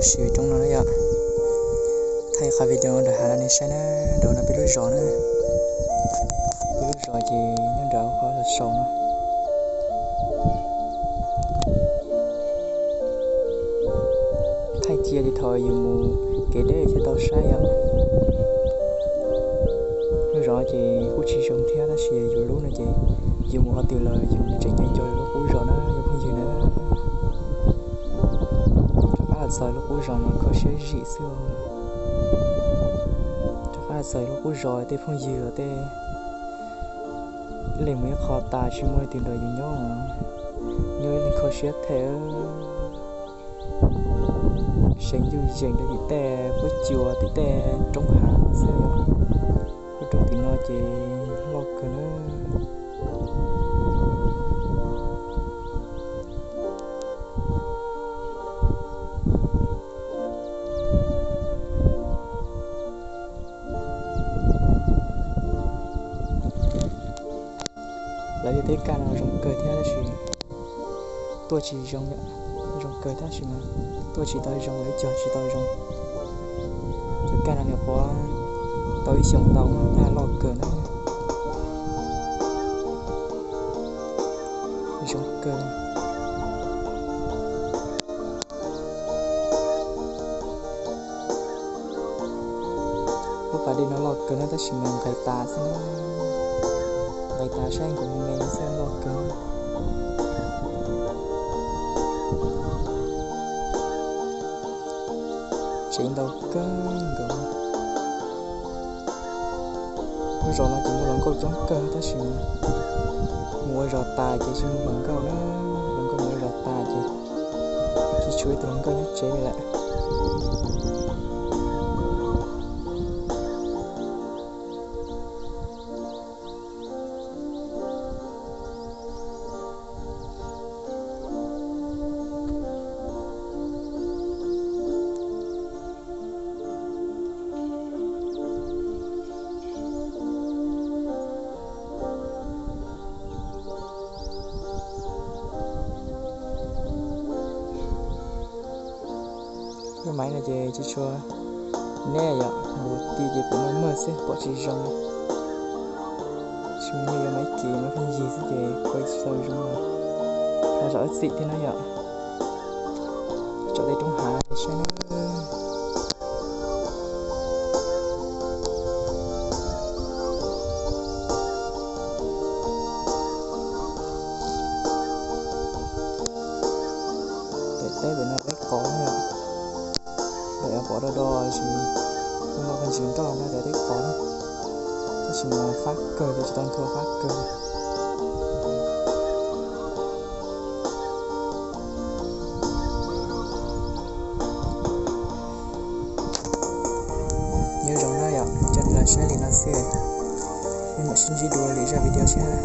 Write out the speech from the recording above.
Lub sij hawm roob no na yom, thaij qhov video rau nej saib na, nraud no peb lub zos na, peb lub zos ces nyob nram qhov los saus no. Thaij cia li thaum yus mus kev deb thiaj tau saib yom. Lub zos ces kuj tsis zoo thiab tab sis yus lub no ces yus mus qhov twg los yus tseem nco nco lub qub zos na cov phooj ywg na. Rov qab los txog lub qub zos mas kho siab zim xwb. Rov qab los txog lub qub zos tej phooj ywg tej, ib leeg mus ib qho tas tsis muaj leej twg nrog yus nyob, nyob ib leeg kho siab thiab. Seev yuj yees rau tim tej huab cua tim tej roob hav xwb. Lub roob tim no ces loj kawg na. Lawv tej kaj no zoo kawg thiab tab sis tuaj tsis zoo, zoo kawg tab sis mas tuaj tsis tau zoo, lawv cog tsis tau zoo. Cov kaj no nws quav tau ib xyoos ntau no, loj kawg na. Zoo kawg. Lub pas dej no loj kawg na tab sis mas nqis tas xwb na. Nqis tas saib nkaus me me xwb, loj kawg. Tsev ntau kawg nkaus. Lub zos no ces muaj hluas nkauj coob kawg tab sis mus ua zos tas ces tsis muaj hluas nkauj na. Hluas nkauj mus ua zos tas ces tsis tshuav ib tug hluas nkauj nyob tsev li lawm. Lub maiv no ces tsis tshua neb yom, mus ti ces pem no muaj xwb pom tsis zoo. Tsis muaj nyiaj yuav maiv kis maiv pheej yig xwb ces kuj tsis tau zoo. Ho zam lub txim thiab na yom. Tsom tej roob hav saib na. Pem teb pem no teb qos na yom. Lawv pom do do sis kuj muaj pheej ntsis nroj no teb qos na. Tab sis mas fab kawg, tsis tau nthua fab kawg. Nyob zoo na yom, coj nej los saib li no xwb. Peb mam sib ntsib dua lwm zaj video seb na.